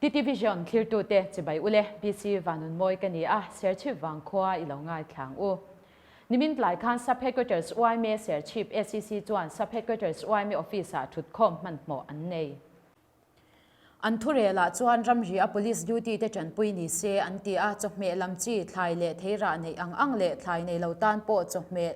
TT Vision thlirtute chibai ule PC Vanunmawi ka ni a, Serchhip vangkhua i lo ngaithlang u. Nimin tlai khan Sub Headquarters yma Serchhip SEC chuan Sub Headquarters yma Office ah thutkhawm hmanhmawh an nei. An thurelah chuan ramri a police duty te tanpui ni se an ti a, chawhmeh lam chi thlai leh theirah neih ang ang leh thlai nei lo tan pawh chawhmeh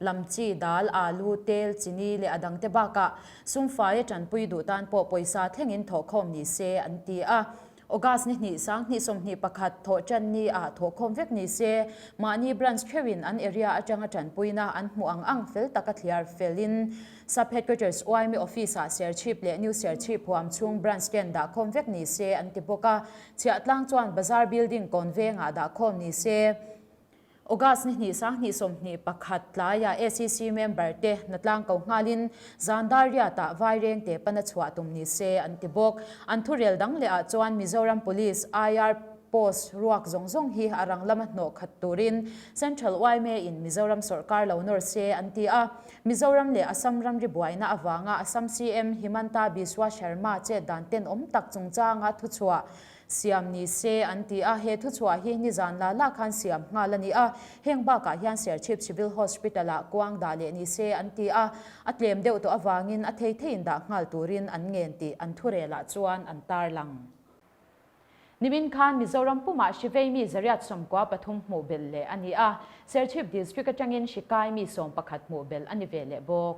lam chi dal, alu, tel, chini leh a dangte bakah sumfaia tanpui duh tan pawh pawisa thlengin thawhkhawm ni se an ti a. August ni hnih sang hnih 21 thawh tan ni ah thawhkhawm vek ni se, mahni branch theuhin an area atanga tanpuina an hmuh ang ang fel taka thliar felin Sub Headquarters yma Office ah Serchhip leh New Serchhip huam chhung branch ten dahkhawm vek ni se an ti bawk a, Chhiahtlang chuan Bazar Building kawn vengah dahkhawm ni se. August ni hnih sang hnih 21 tlaiah ACC member te hnatlang ko nghalin zan dar riatah Vairengte pana chhuah tum ni se an ti bawk. An thurel dang leh ah chuan Mizoram Police IR post ruak zawng zawng hi a rang lama hnawh khat turin Central yma in Mizoram sawrkar lo nawr se an ti a. Mizoram leh Assam ramri buaina avanga Assam CM Himanta Biswa Sharma chet dan tenawm tak chungchanga thuchhuah siam ni se an ti a, he thuchhuah hi nizan la la khan siam nghal a ni a, heng bakah hian Serchhip Civil Hospital-ah kuang dah leh ni se an ti a, a tlem deuh tawh avangin a thei theiin dah nghal turin an ngen tih an thurelah chuan an tarlang. Nimin khan Mizoram pumah hri mi zariat 93 hmuh belh leh a ni a, Serchhip District atangin hri kai mi 11 hmuh belh a ni ve leh bawk.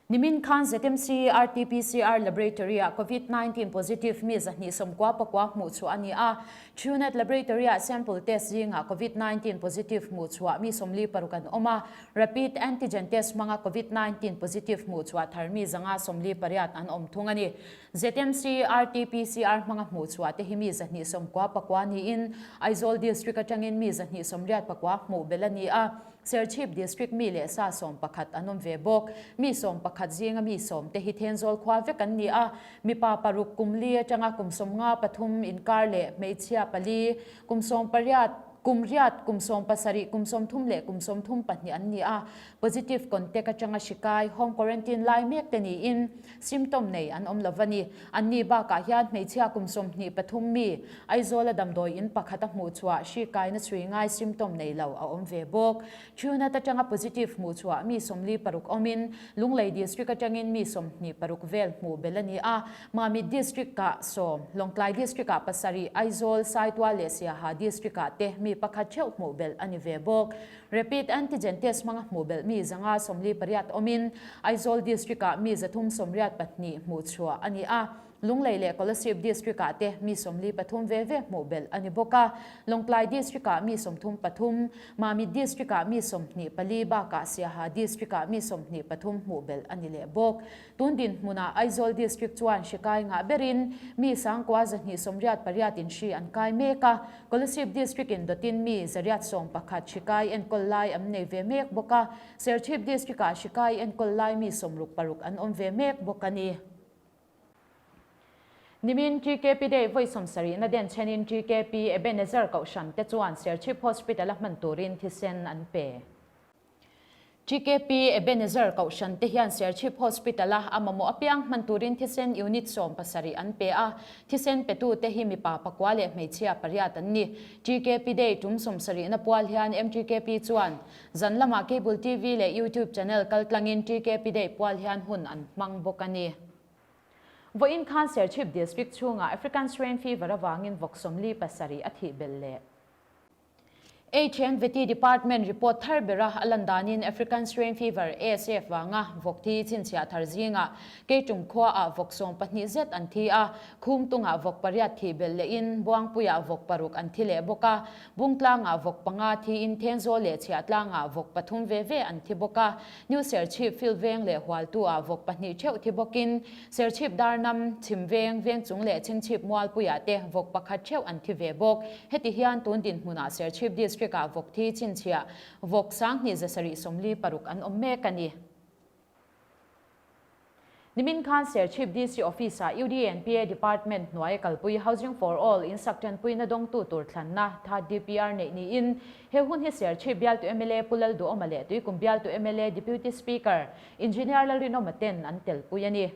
Nimin khan ZMC RT-PCR Laboratory-ah Covid-19 positive mi 299 hmuh chhuah a ni a, Truenat Laboratory-ah sample test zingah Covid-19 positive hmuh chhuah mi 46 an awm a, Rapid antigen test hmanga Covid-19 positive hmuh chhuah thar mi 158 an awm thung a ni. ZMC RT-PCR hmanga hmuh chhuah te hi mi 299 niin Aizawl District atangin mi 284 hmuh belh a ni a. Serchhip District mi leh sa 11 an awm ve bawk. Mi 11 zinga mi 10 te hi Thenzawl khua vek an ni a, mipa paruk kum li atanga kum 53 inkar leh hmeichhia pali, kum 18, kum riat, kum 70, kum 30 leh kum 34 an ni a. Positive contact atanga hri kai, home quarantine lai mek te niin symptom nei an awm lo va ni. Anni bakah hian hmeichhia kum 23 mi, Aizawla damdawi in pakhat a hmuh chhuah hri kaina chhui ngai symptom nei lo a awm ve bawk. Thunat atanga positive hmuh chhuah mi 46 awmin Lunglei District atangin mi 26 vel hmuh belh a ni a. Mamit District-ah 10, Lawngtlai District-ah 7, Aizawl, Saitual leh Siaha District-ah te mi pakhat theuh hmuh belh a ni ve bawk. Rapid antigen test hmanga hmuh belh mi 148 awmin Aizawl District-ah mi 384 hmuh chhuah a ni a. Lunglei leh Kolasib District-ah te mi 43 ve ve hmuh belh a ni bawk a. Lawngtlai District-ah mi 33, Mamit District-ah mi 24 bakah Siaha District-ah mi 23 hmuh belh a ni leh bawk. Tun dinhmunah Aizawl District chuan hri kai ngah berin mi 9,288 in hri an kai mek a. Kolasib District in dawtin mi 111 hri kai enkawl lai an nei ve mek bawk a. Serchhip District-ah hri kai enkawl lai mi 66 an awm ve mek bawk a ni. Nimin TKP Day vawi 70 na den chenin TKP Ebenezer Kohhran te chuan Serchhip Hospital a hman turin thisen an pe. TKP Ebenezer Kohhran te hian Serchhip Hospital a a mamawh apiang hman turin thisen unit 17 an pe a, thisen petu te hi mipa pakua leh hmeichhia pariat an ni. TKP Day tum 70 na pual hian MTKP chuan zan lamah Cable TV leh YouTube channel kaltlangin TKP Day pual hian hun an hmang bawk a ni. Vawiin khan Serchhip District chhungah African Swine Fever avangin vawk 47 a thih belh leh. HMVT Department report thar bera a lan danin African Swine Fever, ASF, vanga vawk thi chhinchhiah thar zingah Keitum khuaah vawk 12 zet an thi a, Khumtungah vawk pariat thih belh lehin Buangpuiah vawk paruk an thi leh bawk a, Bungtlangah vawk panga thiin Thenzawl leh Chhiahtlangah vawk pathum ve ve an thi bawk a, New Serchhip Field veng leh Hualtu-ah vawk pahnih theuh thi bawkin Serchhip Darnam, Chhim veng, Vengchung leh Chhingchhip Mualpuiah te vawk pakhat theuh an thi ve bawk. Heti hian tun dinhmunah Serchhip District-ah vawk thi chhinchhiah vawk 2746 an awm mek a ni. Nimin khan Serchhip DC Office-ah UDNPA Department hnuaia kalpui Housing for All in sak tanpuina dawngtu tur thlanna Third DPR neih niin he hun hi Serchhip bialtu mla Pu Lalduhawma leh Tuikum bialtu mla Deputy Speaker Engineer Lalrinawma ten an telpui a ni.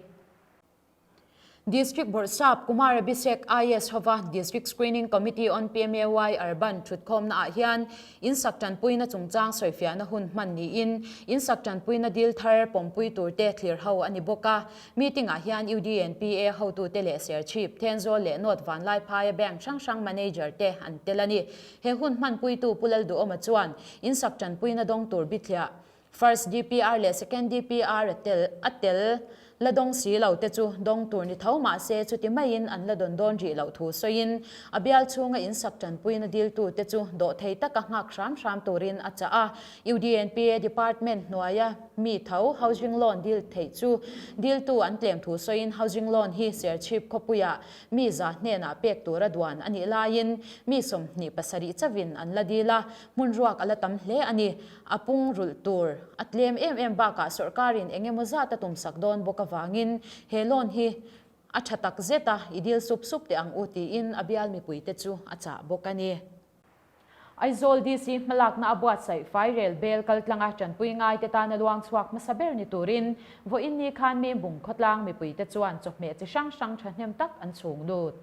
District Bawrhsap Kumar Abhishek IAS hova District Screening Committee on PMAY Urban thutkhawmna ah hian insak tanpuina chungchang sawifiahna hun hman niin insak tanpuina dil thar pawmpui turte thlir ho a ni bawk a. Meeting ah hian UDNPA hotute leh Serchhip, Thenzawl leh North Vanlaiphaia bank hrang hrang manager te an tel a ni. He hun hmanpuitu Pu Lalduhawma chuan insak tanpuina dawng tur bithliah First DPR leh Second DPR a tel a tel la dawng si lo te chu dawng tur ni tho mah se chuti maiin an la dawn dawn rih loh thu sawiin a bial chhunga insak tanpuina diltu te chu dawh thei taka nghak hram hram turin a chah a. UDNPA Department hnuaia mi tho Housing Loan dil theih chu diltu an tlem thu sawiin Housing Loan hi Serchhip khawpuiah mi za hnenah pek tura duan a nih laiin mi 27 chauhin an la dil a, hmun ruak a la tam hle a ni. A pung rulh tur a tlem em em bakah sawrkarin eng emaw zat a tumsak dawn bawk avangin he loan hi a tha tak zet a, i dil sup sup teh ang u tiin a bial mipuite chu a chah bawk a ni. Aizawl DC hmalakna a buatsaih fairel bel kaltlanga tanpui ngaite tana luang chhuak hmasa ber ni turin vawiin ni khan Mimbung khawtlang mipuite chuan chawhmeh chi hrang hrang thahnem tak an chhung lut.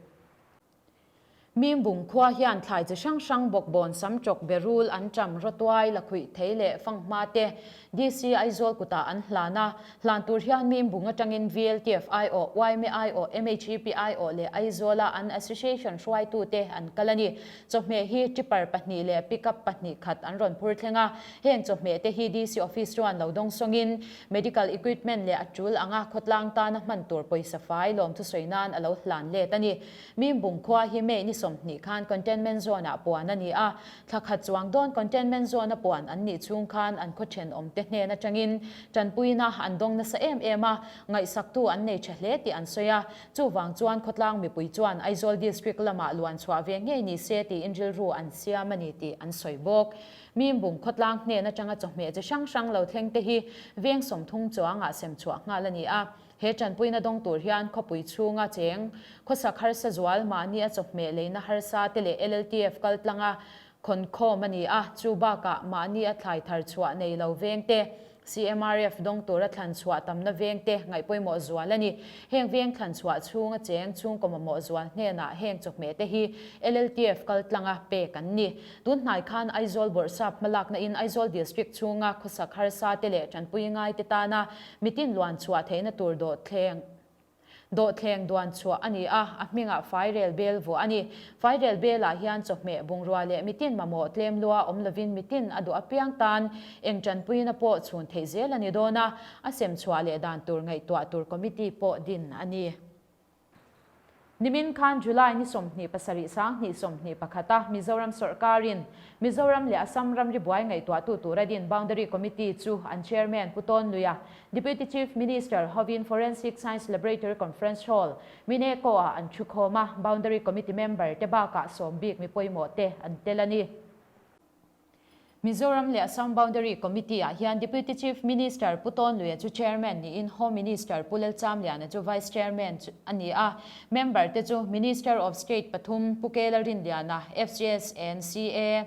Mimbung khua hian thlai chi hrang hrang bawkbawn sam ṭawk berul an ṭam rawtuai lakhuih thei leh fanghma te DC Aizawl kutah an hlan a. Hlan tur hian Mimbung aṭangin VLTF aiawh, yma aiawh, MHEP aiawh leh Aizawla an association hruaitute an kal a ni. Chawhmeh hi tipper pahnih leh pickup pahnih khat an rawn phur thleng a. Heng chawhmeh te hi DC office chuan lo dawng sawngin medical equipment leh a ṭul anga khawtlang tana hman tur pawisa fai lawmthusawi nan a lo hlan let a ni. Mimbung khua hi May ni 20 khan Containment Zone ah puan a ni a, thla khat chuang dawn Containment Zone a puan an nih chhung khan an khaw thenawmte hnen atangin tanpuina an dawng nasa em em a, ngaihsaktu an nei tha hle tih an sawi a. Chuvang chuan khawtlang mipui chuan Aizawl District lamah luan chhuah ve ngei ni se tiin rilru an siam a ni tih an sawi bawk. Mimbung khawtlang hnen atanga chawhmeh chi hrang hrang lo thleng te hi veng 30 chuangah sem chhuah nghal a ni a. He tanpuina dawng tur hian khawpui chhunga cheng, khawsak harsa zual, mahni a chawhmeh leina harsa te leh LLTF kal tlanga khawnkhawm a ni a, chu bakah mahni a thlai thar chhuah nei lo veng te, CMRF dawng tura thlan chhuah tamna veng te ngaih pawimawh zual a ni. Heng veng thlan chhuah chhunga cheng chhungkaw mamawh zual hnenah heng chawhmeh te hi LLTF kal tlanga pek an ni. Tun hnai khan Aizawl Bawrhsap hmalakna in Aizawl District chhunga khawsak harsa te leh tanpui ngai te tana Mitin luan chhuah theihna tur dawhthleng dawhthleng duan chhuah a ni a, a hmingah fairel bel vuah a ni. Fairel belah hian chawhmeh bungrua leh mitin mamawh tlem lua awm lovin mitin a duh apiang tan eng tanpuina pawh chhun theih zel a ni dawn a, a sem chhuah leh dan tur ngaihtuah tur committee pawh din a ni. Nimin khan July ni 27 2021 a Mizoram sawrkarin Mizoram leh Assam ramri buai ngaihtuahtu tura din Boundary Committee chu an Chairman Pu Tawn Luia, Deputy Chief Minister hovin Forensic Science Laboratory Conference Hall, Mineko ah an thukhawm a, Boundary Committee member te bakah sawm bik mi pawimawh te an tel a ni. Mizoram leh Assam Boundary Committee ah hian Deputy Chief Minister Pu Tawn Luia chu Chairman niin Home Minister Pu Lalchamliana chu Vice Chairman a ni a. Member te chu Minister of State pathum Pu Kela Rinliana, FCS and CA,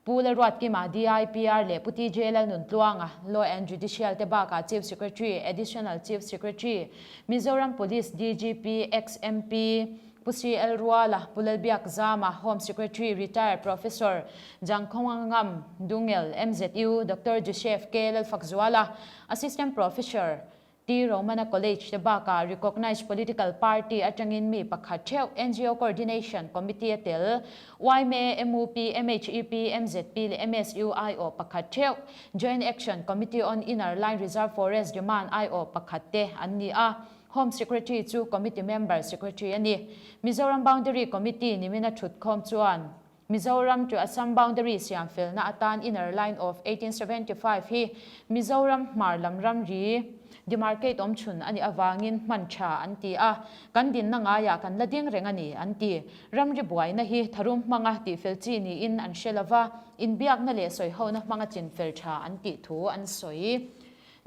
Pu Lalruatkima, DIPR leh Pu TJ Lalnuntluanga, Law and Judicial te bakah Chief Secretary, Additional Chief Secretary, Mizoram Police DGP, Ex-MP, Pu CL Ruala, Pu Lalbiak Zama, Home Secretary, Retired Professor Jangkhawngangam Dungel, MZU, Doctor Joseph K. Lalfakzuala, Assistant Professor, T. Romana College te bakah Recognised Political Party atangin mi pakhat theuh NGO Coordination Committee a tel, yma, mup, MHEP, MZP leh MSU aiawh pakhat theuh, Joint Action Committee on Inner Line Reserve Forest Demand aiawh pakhat te an ni a. Home Secretary chu Committee Member Secretary a ni. Mizoram Boundary Committee nimina thutkhawm chuan Mizoram to Assam Boundary siam felna atan Inner Line of 1875 hi Mizoram hmar lam ramri demarcate awm chhun a nih avangin hman tha an ti a, kan dinna ngaiah kan la ding reng a ni an ti. Ramri buaina hi tharum hmanga tihfel chi niin an hre lova, inbiakna leh sawihona hmanga chinfel tha an tih thu an sawi.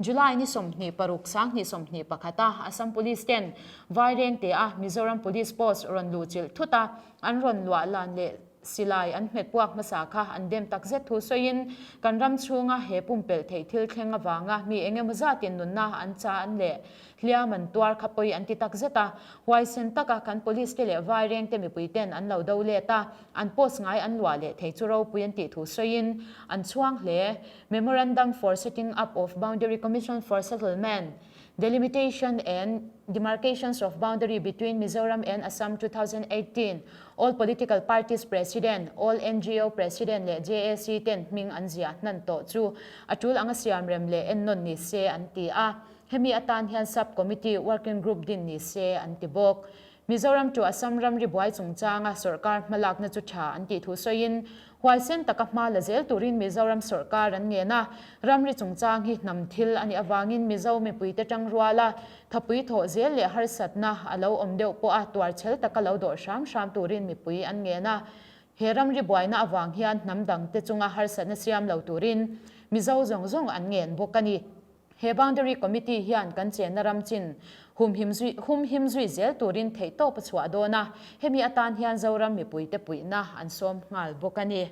July ni 26 2021 a Assam Police ten Vairengte a Mizoram Police Post rawn luh chilh thut a, an rawn luah lan leh. Silai an hmet puak hmasa kha an dem takzet thu sawiin, kan ram chhunga he pumpelh theih thil thleng avanga mi eng emaw zatin nunna an chan leh hliam an tuar kha pawi an ti takzet a. Huaisen taka kan police te leh vairengte mipui ten an lo do let a, an post ngai an luah leh thei chu ropui an tih thu sawiin an chhuang hle. Memorandum for setting up of Boundary Commission for Settlement, Delimitation and Demarcations of Boundary between Mizoram and Assam 2018, All Political Parties President, All ngo President leh JAC ten hming an ziah hnan tawh chu a tul anga siam rem leh ennawn ni se an ti a. Hemi atan hian Sub Committee Working Group din ni se an ti bawk. Mizoram to Assam ramri buai chungchanga sawrkar hmalakna chu tha an tih thu sawiin, huaisen taka hma la zel turin Mizoram sawrkar an ngen a, ramri chungchang hi hnam thil a nih avangin Mizo mipuite tangruala thapui thawh zel leh harsatna a lo awm deuh pawha tuarchhel taka lo dawh hram hram turin mipui an ngen a. He ramri buaina avang hian hnam dangte chunga harsatna siam lo turin Mizo zawng zawng an ngen bawk a ni. He Boundary Committee hian kan chenna ram chin humhim zui humhim zui zel turin theihtawp a chhuah dawn a, hemi atan hian Zoram mipuite puihna an sawm nghal bawk a ni.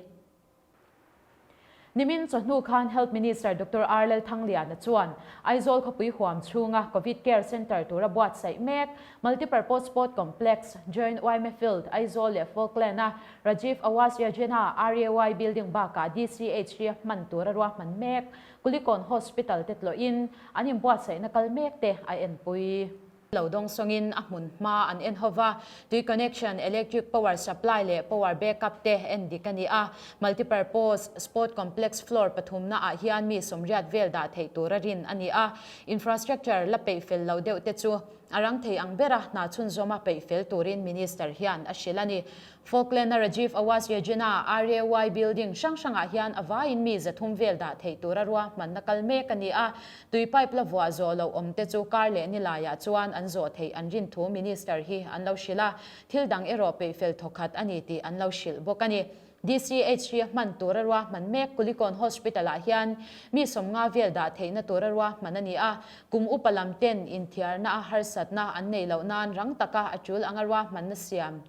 Nimin chawhnu khan Health Minister Doctor R Lalthangliana chuan Aizawl khawpui huam chhunga Covid Care Centre tura buatsaih mek Multipurpose Sport Complex, Joint Yma Field, Aizawl leh Falkland-a Rajiv Awas Yojana, RAY, Building bakah DCH hi hman tura ruahman mek Kulikawn Hospital te tlawhin an inbuatsaihna kal mek te a enpui. Lo dawng sawngin a hmun hma an en ho va, tui connection, electric power supply leh power backup te en dik a ni a. Multipurpose Sport Complex floor pathumna ah hian mi sawmriat vel dah theih tura rin a ni a. Infrastructure la peih fel lo deuh te chu a rang thei ang bera hna chhunzawma peih fel turin Minister hian a hrilh a ni. Falkland-a Rajiv Awas Yojana, RAY, building hrang hrangah hian a vaiin mi 300 vel dah theih tura ruahmanna kal mek a ni a, tui pipe la vuah zawh loh awm te chu kar leh nilaiah chuan an zawh theih an rin thu Minister hi an lo hrilh a, thil dang erawh peihfel thawkhat a ni tih an lo hrilh bawk a ni. DCH hi a hman tura ruahman mek Kulikawn Hospital-ah hian mi 50 vel dah theihna tura ruahman a ni a, kum upa lam ten inthiarna a harsatna an neih loh nan rang taka a tul anga ruahmanna siam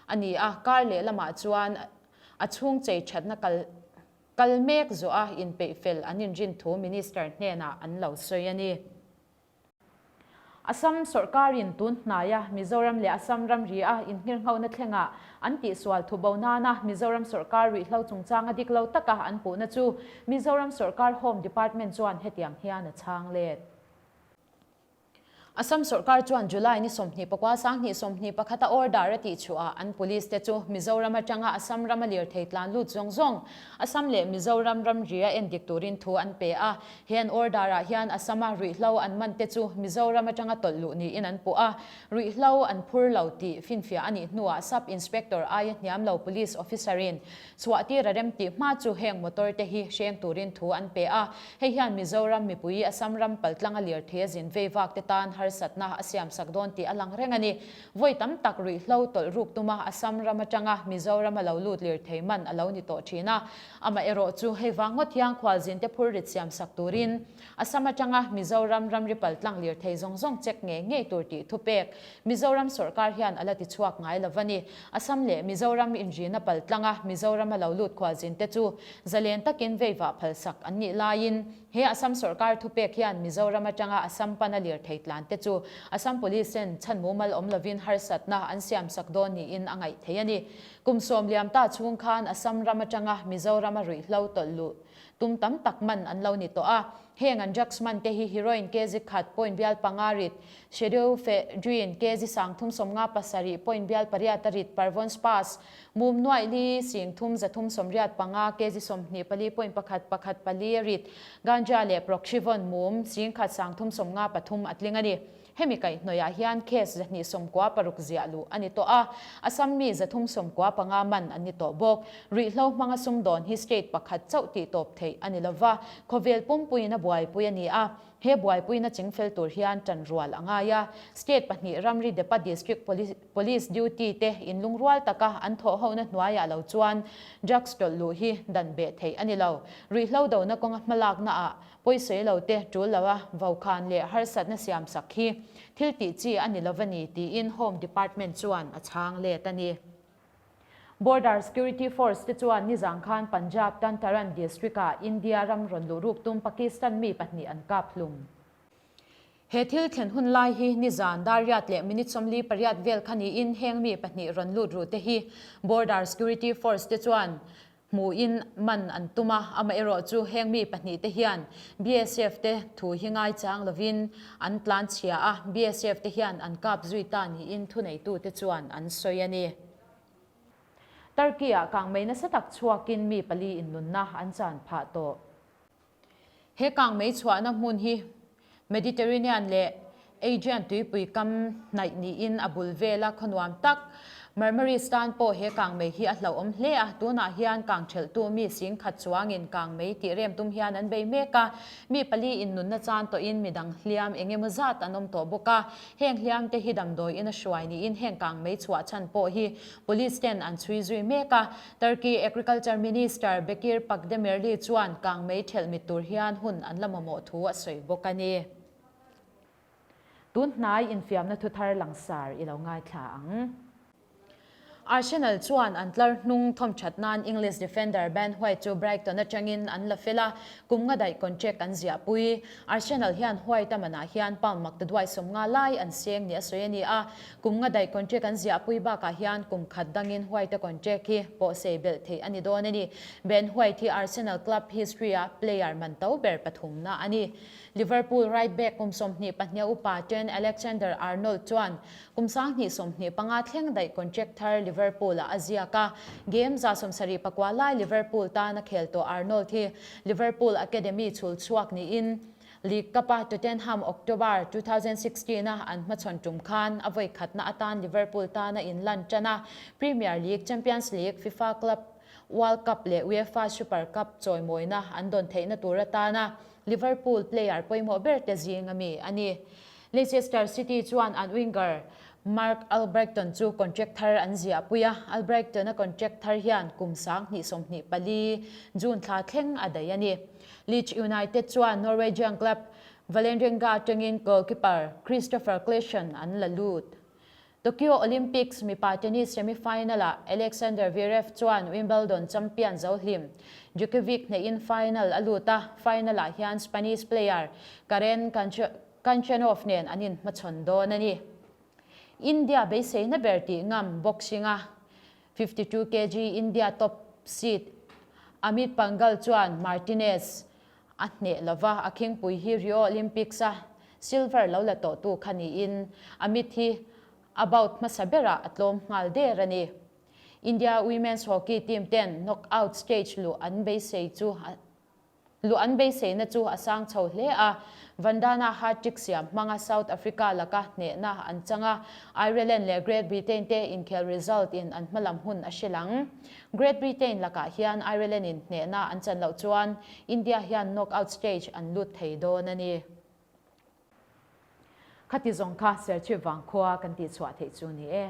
a ni a, kar leh lamah chuan a chhung chei thatna kal kal mek zawh a inpeih fel an inrin thu Minister hnenah an lo sawi a ni. Assam sawrkarin tun hnaia Mizoram leh Assam ramri a inngirnghona thlengah an tihsual thubo nana Mizoram sawrkar ruihhlo chungchanga dik lo taka an puhna chu Mizoram sawrkar Home Department chuan hetiang hian a chhang let. Assam sawrkar chuan July ni 24 2021 a order a tihchhuah an police te chu Mizoram atanga Assam rama lirthei tlan lut zawng zawng Assam leh Mizoram ramri a endik turin thu an pe a. He an order ah hian Assam a ruihhlo an man te chu Mizoram atanga tawlh luh niin an puh a. Ruihhlo an phur lo tih finfiah a nih hnuah Sub Inspector aia hniam lo Police Officer in Chhuahtir a rem tih hma chu heng motor te hi hreng turin thu an pe a, hei hian Mizoram mipui Assam ram paltlanga lirthei a zin vei vak te tan harsatna a siamsak dawn tih a lang reng a ni. Vawi tam tak ruihhlo tawlh ruk tuma Assam ram atanga Mizoram a lo lut lirthei man a lo ni tawh thin a, amaherawh chu hei vang ngawt hian khualzin te phurrit siamsak turin Assam atanga Mizoram ramri paltlang lirthei zawng zawng check ngei ngei tur tih thupek Mizoram sawrkar hian a la ti chhuak ngai lo va ni. Assam leh Mizoram inrina paltlanga Mizoram a lo lut khualzin te chu zalen takin veivah phalsak an nih laiin he Assam sawrkar thupek hian Mizoram atanga Assam pana lirthei tlan te chu Assam Police ten chhan mumal awm lovin harsatna an siamsak dawn niin a ngaih theih a ni. Kum sawm liam ta chhung khan Assam ram atanga Mizoram a ruihhlo tawlh luh tum tam tak man an lo ni tawh a. Heng an drugs man te hi heroin kg khat point bial panga rit, pseudoephedrine kg 357 point bial pariat a rit, Parvon Spas, mum nuaih li 3385 kg 24 point pakhat pakhat pali a rit, ganja leh Proxyvon mum 1353 a tling a ni. Hemi kaihhnawihah hian case 296 ziah luh a ni tawh a, Assam mi 395 man an ni tawh bawk. Ruihhlo hmanga sumdawn hi state pakhat chauh tih tawp theih a ni lova, khawvel pumpuiin a buaipui a ni a, he buaipuina chingfel tur hian tan rual a ngai a. State pahnih ramri depa district police duty te inlungrual taka an thawhhona hnuaiah lo chuan drugs tawlh luh hi dan beh theih a ni lo. Ruihhlo dona kawnga hmalaknaah Pawisawi lo te tul lo a vokhan leh harsatna siam sak hi thil tih chi a ni lo va ni tiin Home Department chuan a chhang let a ni. Border Security Force te chuan nizan khan Punjab Tantaran district-ah India ram rawn luh ruk tum Pakistan mi pahnih an kap hlum. He thil thlen hun lai hi nizan dar riat leh minute 48 vel kha niin heng mi pahnih rawn lut ru te hi Border Security Force te chuan hmuhin man an tum a, amaherawhchu heng mi pahnih te hian BSF te thu hi ngaichang lovin an tlan chhia a, BSF te hian an kap zui ta niin thuneitute chuan an sawi a ni. Turkey-ah kangmei nasa tak chhuakin mi pali innunna an chan phah tawh. He kangmei chhuahna hmun hi Mediterranean leh Aegean tuipui kam hnaih niin a bul vela khaw nuam tak Marmaris tan pawh he kangmei hi a hlauhawm hle a, tunah hian kang thelhtu mi singkhat chuangin kangmei tih rem tum hian an bei mek a, mi pali in nunna chan tawhin midang hliam eng emaw zat an awm tawh bawk a, heng hliam te hi damdawi in a hruai niin heng kangmei chhuah chhan pawh hi Police ten an chhui zui mek a, Turkey Agriculture Minister Bekir Pakdemirli chuan kangmei thelh mit tur hian hun an la mamawh thu a sawi bawk a ni. Tun hnai infiamna thuthar langsar i lo ngaithla ang. Arsenal chuan an tlar hnung thawmthat nan English defender Ben White chu Brighton atangin an la fel a, kum nga daih contract an ziahpui. Arsenal hian White a manah hian pound maktaduai 50 lai an seng ni a sawi a ni a, Kum nga daih contract an ziahpui bakah hian kum khat dangin White-a contract hi pawhsei belh theih a ni dawn a ni. Ben White hi Arsenal club history-a player man to ber pathumna a ni. Liverpool right back kum 22 upa Trent Alexander-Arnold chuan kum 2025 thleng daih contract thar Liverpool-ah a ziak a. Game 79 lai Liverpool tan a khel tawh Arnold hi Liverpool academy chhul chhuak niin League Cup-a Tottenham October 2016-a an hmachhawn tum khan a vawi khatna atan Liverpool tana inlan tan a, Premier League, Champions League, FIFA Club World Cup leh UEFA Super Cup chawimawina an dawn theihna tur atana Liverpool player pawimawh berte zing a mi a ni. Leicester City chuan an winger Marc Albrighton chu contract thar an ziahpui a, Albrighton-a contract thar hian kum 2024 June thla thleng a daih a ni. Leeds United chuan Norwegian club Vålerenga atangin goalkeeper Kristoffer Klaesson an la lut. Tokyo Olympics mipa tennis semi-final-ah Alexander Zverev chuan Wimbledon champion zo hlim Djokovic hnehin final a lut a, final-ah hian Spanish player Karen Khachanov nen an inhmachhawn dawn a ni. India beiseina ber tih ngam boxing-a 52 kg India top seed Amit Panghal chuan Martinez a hneh lova, a khingpui hi Rio Olympics-a silver lo la tawhtu kha niin Amit hi a bout hmasa berah a tlawm nghal der a ni. India women's hockey team ten knockout stage luh an beisei chu Luh an beiseina chu a sang chho hle a, Vandana hat-trick siam hmanga South Africa laka hnehna an chang a, Ireland leh Great Britain te inkhel result in an hmalam hun a hrilh ang. Great Britain lakah hian Ireland in hnehna an chan loh chuan India hian knockout stage an lut thei dawn a ni. Khati zawng kha Serchhip vangkhua kan tihchhuah theih chu ni e.